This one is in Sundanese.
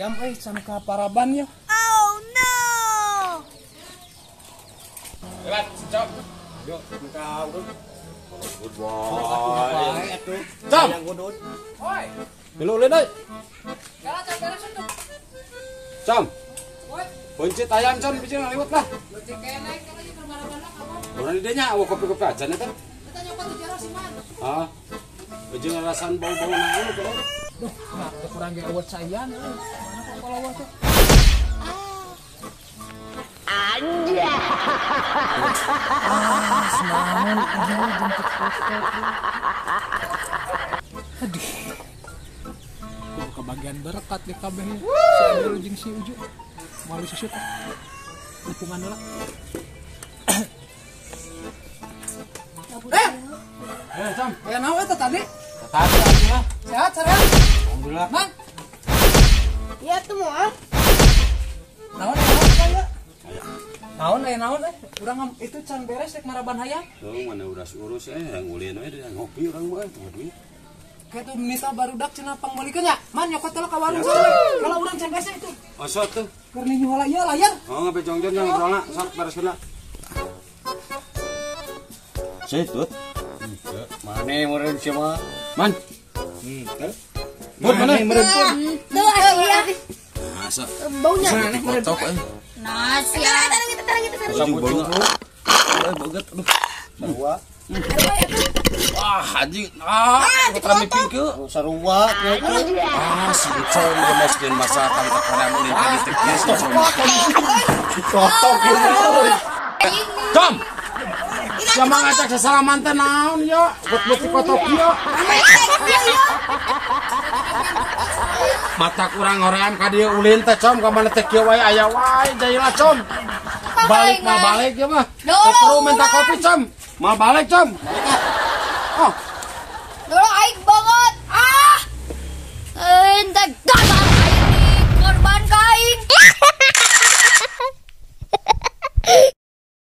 Ayam euy can ka paraban ya. Oh no. Lewat, cok. Yuk, minta urut. Good boy. Cam. Oi. Milu ulin euy. Kala can beres tuh. Cam. Oi. Buncit ayam cam biji ngaliwat lah. Leutik keneh kana ieu paraban apa? Urang di dinya awa kopi-kopi aja nya teh. Eta nyokot di jero si Man. Ah. Biji ngarasan bau-bau naon teh. Duh, nah, kurang ge awet sayan euy. Mana kok kalau teh? Anjay. Ah, semangat jemput foto. Aduh. Kudu kebagian berkat di kabeh. Si Abdul jeung si Uju. Malu susut. Dukungan heula. Eh, Cam. Aya naon eta tadi? Tadi alhamdulillah. Sehat, sehat. Alhamdulillah. Man, Ya tuh mau ah. naon naon aya? Naon aya naon eh? Urang itu can beres rek maraban hayam. Tuh mana udah urus yang ulin we yang ngopi urang mah teu duit. Kayak tuh Nita barudak cenah pangmeulikeun nya. Man nyokot heula ka warung sana. Kalau urang can beres itu. Oh sok tuh. Keur ninyu heula ieu layar. Oh ngape jongjon ngobrolna sok bereskeun lah. Situt. Mane meureun sia mah. Man. Henteu. Pun mana? Meureun pun. Tuh asia. Masa Baunya. Kotok euy. Nasi. Tarang itu tarang. Ujung bau. Eh boget aduh. Sarua. Wah, anjing. Ah, putra mipingkeun. Sarua kieu. Ah, si Ucol ngemaskeun masakan ka kana ulin ka dieu teh kieu si Ucol. Kotok ieu. Tom. Siapa ngajak sesalaman teh naon ya? Buat-buat di kotok ieu. Mata kurang hoream ka dieu ulin teh com ka mana teh kieu wae aya wae jailah com. Balik mah balik ya mah. Teu perlu minta kopi com. Mal balik com. Oh, Dulu aing banget. Ah. Ente